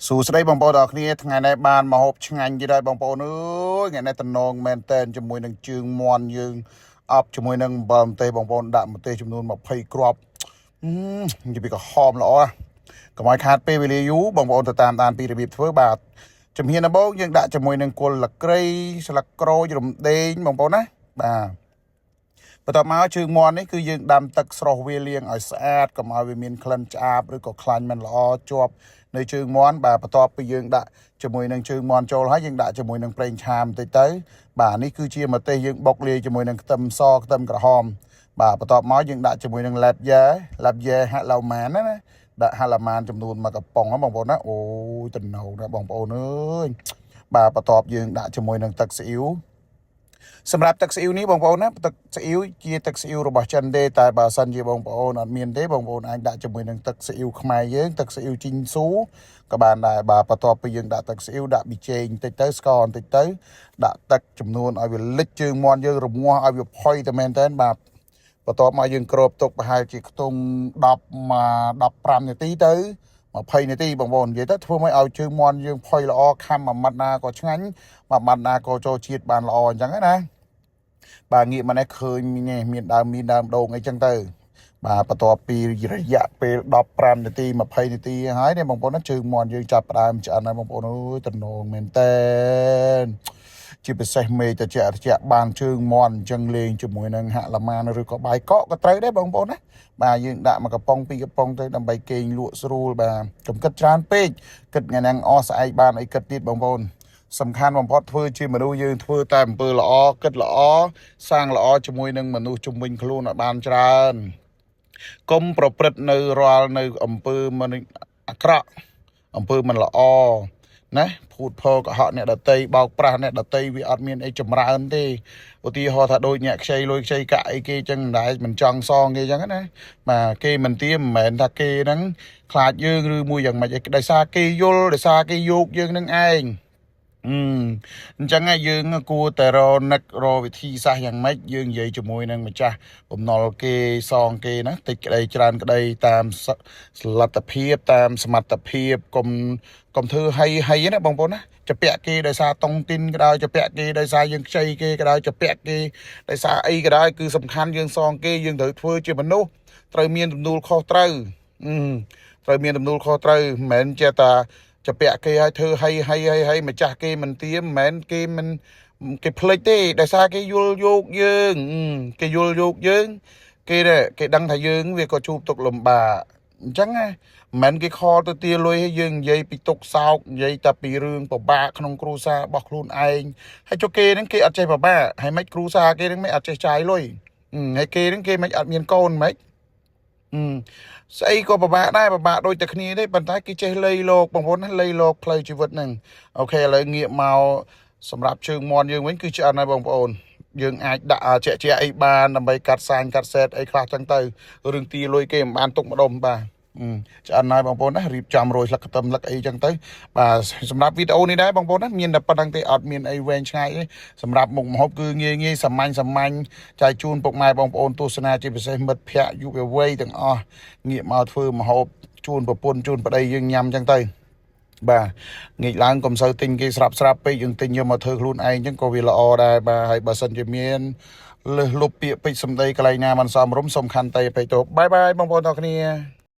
សួស្តីបងប្អូនទាំងអស់គ្នាថ្ងៃនេះបានមកហូបឆ្ងាញ់ទៀតហើយបងប្អូនអើយថ្ងៃនេះតំណងមែនតែនជាមួយនឹងជើងមាន់យើងអប់ជាមួយនឹងអំបិលម្ទេសបងប្អូនដាក់ម្ទេសចំនួន20គ្រាប់អឺនិយាយពីក្រហមល្អណាស់កុំឲ្យខាតពេលវេលាយូរបងប្អូនទៅតាមដានពីរបៀបធ្វើបាទជំហានដំបូងយើងដាក់ជាមួយនឹងគល់លក្រីស្លឹកក្រូចរំដេងបងប្អូនណាបាទ បន្ទាប់មកជើងមាន់នេះគឺយើងដាំទឹកស្រុះវាលាងឲ្យស្អាតកុំឲ្យវាមានក្លិនឆ្អាបឬក៏ខ្លាញ់មិនល្អជាប់នៅជើងមាន់បាទបន្ទាប់ពីយើងដាក់ជាមួយនឹងជើងមាន់ចូលហើយយើងដាក់ជាមួយនឹងប្រេងឆាបន្តិចទៅបាទនេះគឺជាម្ទេសយើងបុកលាយជាមួយនឹងខ្ទឹមសខ្ទឹមក្រហមបាទបន្ទាប់មកយើងដាក់ជាមួយនឹងលែបយ៉ែលែបយ៉ែហាក់ឡៅម៉ានណាណាដាក់ហាក់ឡៅម៉ានចំនួនមួយកំប៉ុងហ្នឹងបងប្អូនណាអូយតំណោណាបងប្អូនអើយបាទបន្ទាប់យើងដាក់ជាមួយនឹងទឹកស៊ីអ៊ីវ សម្រាប់ទឹកស៊ីអ៊ីវនេះបងប្អូនណាទឹកស៊ីអ៊ីវជាទឹកស៊ីអ៊ីវរបស់ចិនទេតែបើសិនជាបងប្អូនអត់មានទេបងប្អូនអាចដាក់ជាមួយនឹងទឹកស៊ីអ៊ីវខ្មែរយើងទឹកស៊ីអ៊ីវជីងស៊ូក៏បានដែរបាទបន្ទាប់ពីយើងដាក់ទឹកស៊ីអ៊ីវដាក់ប៊ីចេងបន្តិចទៅស្ករបន្តិចទៅដាក់ទឹកចំនួនឲ្យវាលិចជើងមាន់យើងរងាស់ឲ្យវាផុយតែមែនតើបាទបន្ទាប់មកយើងគ្របទុកប្រហែលជាខ្ទង់10មក15នាទីទៅ20នាទីបងប្អូននិយាយទៅធ្វើមកឲ្យជើងមាន់យើងផុយល្អខំមួយម៉ាត់ណាក៏ឆ្ងាញ់មួយម៉ាត់ណាក៏ចូលជាតិបានល្អអញ្ចឹងណា បាទងាកមកនេះឃើញនេះមានដើមមានដើមដូងអីចឹងទៅ បាទបន្ទាប់ពីរយៈពេល15នាទី20នាទីហើយនេះបងប្អូនណាជើងមាន់យើងចាប់ផ្ដើមឆ្អិនហើយបងប្អូនអើយតំណងមែនតើជាពិសេសមេតិចតិចបានជើងមាន់អញ្ចឹងលេងជាមួយនឹងហាក់ឡាម៉ានឬក៏បាយកកក៏ត្រូវដែរបងប្អូនណាបាទយើងដាក់មកកំប៉ុងពីរកំប៉ុងទៅដើម្បីគេងលក់ស្រួលបាទកុំគិតច្រើនពេកគិតថ្ងៃហ្នឹងអស់ស្អែកបានអីគិតទៀតបងប្អូន សំខាន់បំផុតធ្វើជាមនុស្សយើងធ្វើតែអំពើល្អគិតល្អសាងល្អជាមួយនឹងមនុស្សជំវិញខ្លួនឲ្យបានច្រើនកុំប្រព្រឹត្តនៅរាល់នៅអំពើមិនអាក្រក់អំពើមិនល្អណាភូតភរកុហកអ្នកដតីបោកប្រាស់អ្នកដតីវាអត់មានអីចម្រើនទេឧទាហរណ៍ថាដូចអ្នកខ្ចីលុយខ្ចីកាក់អីគេចឹងមិនដែរមិនចង់សងគេចឹងណាបាទគេមិនទៀមមិនមែនថាគេហ្នឹងខ្លាចយើងឬមួយយ៉ាងម៉េចឯងដោយសារគេយល់ដោយសារគេយកយើងនឹងឯង អឺអញ្ចឹងហើយយើងគួរតែរនឹករកវិធីសាស្ត្រយ៉ាងម៉េចយើងនិយាយជាមួយនឹងម្ចាស់បំណុលគេសងគេណាតិចក្តីច្រើនក្តីតាមលទ្ធភាពតាមសមត្ថភាពកុំកុំធ្វើហីហីណាបងប្អូនណាចពាក់គេដោយសារតុងទីនក៏ដោយចពាក់គេដោយសារយើងខ្ចីគេក៏ដោយចពាក់គេដោយសារអីក៏ដោយគឺសំខាន់យើងសងគេយើងត្រូវធ្វើជាមនុស្សត្រូវមានទំនួលខុសត្រូវអឺត្រូវមានទំនួលខុសត្រូវមិនមែនចេះតែ ចពាក់គេឲ្យធ្វើហីហីហីហីម្ចាស់គេមិនទៀមមិនមែនគេមិនគេភ្លេចទេដោយសារគេយល់យោគយើងគេយល់យោគយើង គេដែរគេដឹងថាយើងវាក៏ជួបទុកលំបាកអញ្ចឹងណាមិនមែនគេខលទៅទាលុយឲ្យយើងនិយាយពីទុកសោកនិយាយតែពីរឿងពិបាកក្នុងគ្រួសាររបស់ខ្លួនឯងហើយចុះគេហ្នឹងគេអត់ចេះពិបាកហើយមិនគ្រួសារគេហ្នឹងមិនអត់ចេះចាយលុយហើយគេហ្នឹងគេមិនអត់មានកូនមិន ស្អីក៏ពិបាកដែរពិបាកដូចតែគ្នាទេប៉ុន្តែគេចេះលៃលោកបងប្អូនណាលៃលោកផ្លូវជីវិតហ្នឹង OK ឥឡូវងាកមកសម្រាប់ជើងមាន់យើងវិញគឺឆ្អិនហើយបងប្អូនយើងអាចដាក់ជាក់ជាក់អីបានដើម្បីកាត់សាញកាត់សេតអីខ្លះចឹងទៅរឿងទីលុយគេមិនបានទុកម្ដុំបាទឆ្អិនហើយបងប្អូនណារៀបចំរយស្លឹកខ្ទឹមស្លឹកអីចឹងទៅបាទសម្រាប់វីដេអូនេះដែរបងប្អូនណាមានតែប៉ុណ្្នឹងទេអត់មានអីវែងឆ្ងាយទេសម្រាប់មុខម្ហូបគឺងាយងាយសាមញ្ញសាមញ្ញចែកជូនពុកម៉ែបងប្អូនទស្សនាជាពិសេសមិត្តភ័ក្តិយុវវ័យទាំងអស់ងាកមកធ្វើម្ហូបជូនប្រពន្ធជូនប្តីយើងញ៉ាំចឹងទៅបាទងាកឡើងកុំសូវទិញគេស្រាប់ស្រាប់ពេកយើងទិញយកមកធ្វើខ្លួនឯងចឹងក៏វាល្អដែរបាទហើយបើសិនជាមានលើសលុបពាក្យពេចន៍សម្ដីកន្លែងណាមិនសមរម្យសូមខន្តីអភ័យទោស bye bye បងប្អូនទាំងគ្នា។